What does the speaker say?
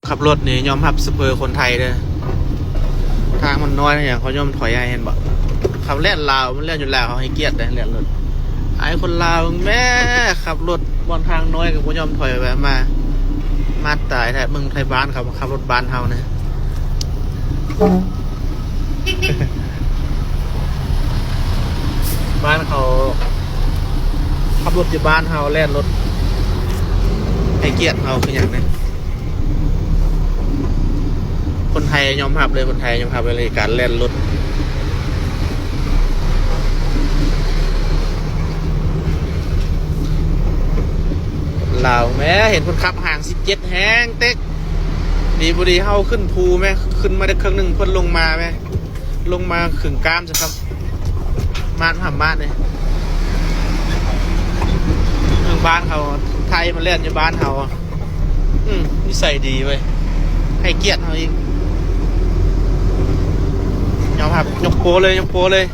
ຂັບລົດນີ້ຍອມຮັບສະເພີຄົນໄທເດີ້. ທາງມັນນ້ອຍຫຍັງ ເຂົາຍອມຖອຍໃຫ້ ເຫັນບໍ່? ຂັບແລ່ນລາວ ມັນແລ່ນຢູ່ລາວ ເຂົາໃຫ້ກຽດເດ້ ແລ່ນລົດ. ອາຍຄົນລາວແມ້ ຂັບລົດບ່ອນທາງນ້ອຍກໍບໍ່ຍອມຖອຍ ແບບມາ ມາຕາຍແທ້. ເບິ່ງໄທບ້ານເຂົາມາຂັບລົດບ້ານເຮົານະ. ບ້ານເຂົາ ຂັບລົດຢູ່ບ້ານເຮົາ ແລ່ນລົດໃຫ້ກຽດເຮົາຄືຫຍັງນີ້? ຄົນໄທຍອມຮັບເລີຍ ຄົນໄທຍອມຮັບເລີຍ ການແລ່ນລົດ. ລາວແມ້ ເຫັນເພິ່ນຂັບຫາງສິບເຈັດແຮງເຕັກ. ດີບໍ່ດີເຮົາຂຶ້ນພູແມ້ ຂຶ້ນມາໄດ້ເຄິ່ງໜຶ່ງ ເພິ່ນລົງມາແມ້ ລົງມາເຄິ່ງກ້າມຊະຄັບ. ມາດຫຳມາດເດ້ ເມືອງບ້ານເຂົາ ໄທມາແລ່ນຢູ່ບ້ານເຮົາ. ອືມ ນິໄສດີເວີຍ ໃຫ້ກຽດເຮົາອີກ. ຍອມຮັບ ຍົກໂປ້ເລີຍ ຍົກໂປ້ເລີຍ.